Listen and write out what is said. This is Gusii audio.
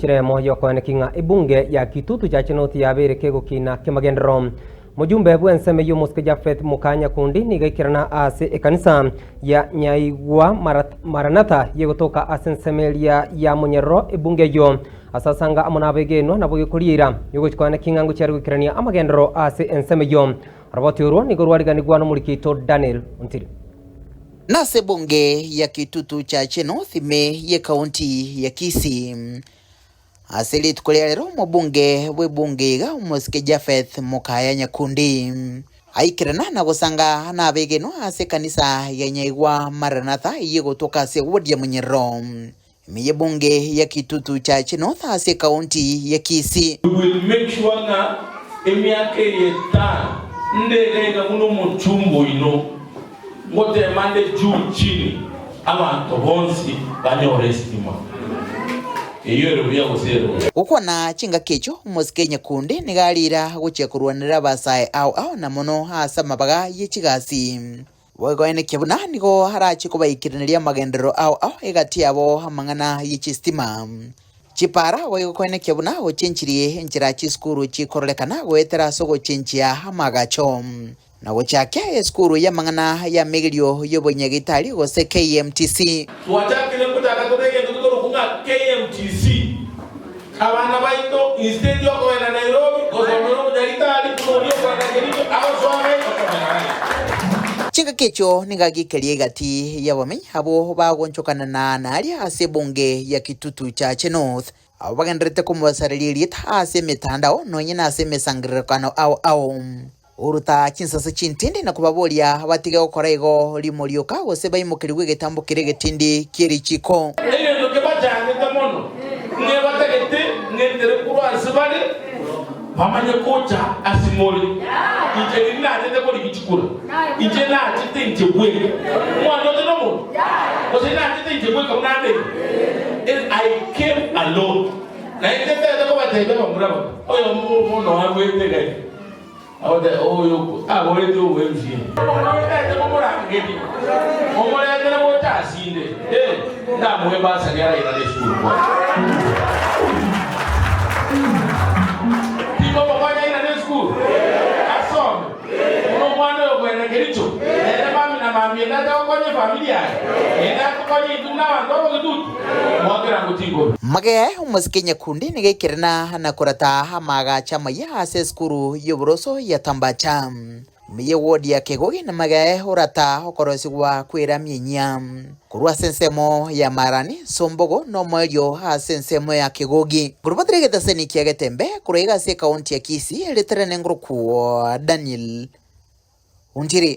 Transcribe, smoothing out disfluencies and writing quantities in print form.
Enchera eyemo y'okoenekia ng'a ebunge ya Kitutu Church North yabeire kegokina ki'amagenderero. Mojumbe bw'ensemo eyio Omosike Japheth Mukaya Nyakundi nigo aikerana ase ekanisa ya Nyaigwa Maranatha yegotoka ase ensemo eria ya Monyerero ebunge eyio ase asanga amo nabegenwa nabo gekoriera yogochia koenekia ng'a ngochia are goikerania amagenderero ase ensemo eyio. Oroboti orwo nigo rwariganigwa nomoriki oito Daniel Ontiri. Nase ebunge ya Kitutu Chache North ime y'Ekaunti ya Kisii. Ase rituko ria rero omobunge bw'ebunge iga omosike Japheth Mokaya Nyakundi aikerana na gosanga nabegenwa ase ekanisa ya Nyaigwa Maranatha eyio egotoka ase eward ya Munyerero ime y'ebunge ya Kitutu Chache North ase ekaunti ya Kisii. We will make sure ng'a emiaka eye etano nde iga iga buna omochumba oino, ngotema nde juu chini abanto bonsi banyore esitima. Eyio ere buya gose ere bobe? Gokwana chingaki echio, omosike nyakundi nigo ariira gochia korwanera abasae ao ao na mono ase amabaga ye chigasi. Boigo enekia buna nigo arache kobaikeraneria amagenderero ao ao egati yabo amang'ana ye chistima. Chipara boigo koenekia buna gochenchirie enchera chisukuru chikororekana goetera ase ogochenchia amaagacho. Na gochakia esukuru y'amang'ana y'amegerio y'obonyagitari gose KMTC. Twachakire ngochaka tore egento tokorokwa ng'a KMTC. Abana baito instead yokogenda Nairobi gosomera obonyagitari buna oria okogenda Kericho agosoa gai gosomera gai. Chingaki echio nigo agikeria egati y'abamenyi abwo bagonchokana na naaria ase ebunge ya Kitutu Chache North, abwo bagendererete komobasareria erieta ase emetandao nonye nase emesangererekano ao ao. Oruta chinsase chintindi na kobaboria batige gokora igo rimo rioka, gose baimokerigwe egetambo keria egetindi kie richiiko. Egento kebachangete mono, ng'a batagete ng'entere korwa ase bare, bamanye gocha ase more. Inche riria nachete korigia chikura, inche nachete inche bweka. Mwandoche nomonto? Gose nachete inche bweka buna ande iga? I came alone. Naende ntagete kobatebia abamura baka, oyomo bono arwete iga iga. Agote oyo aboreti obwerusie. Omonto oyo momorangerie, momoretere gocha asinde, ee, ndamoe ebasari arairane esukuru kwaye. Timomokonya airane esukuru, asome, buna omwana oyo okoenda Kericho, nere mami na mambia ende ache gokonya efamiri yaye, naende akokonye intwe buna abanto b'obogetutu, moakera ng'o tinkobe. Magega omosike nyakundi nigo aikerana na korata amaagacho amayia ase esukuru y'oboroso ya Tambacha. Ime y'ewodi ya Kegogi na magega orata okorosigwa kw'erami enyia korwa ase ensemo ya Marani, Sombogo na omoerio ase ensemo ya Kegogi. Korwa egetaseni kia Getembe korwa iga ase ekaunti ya Kisii, ritere nengoro kwo Daniel Ontiri.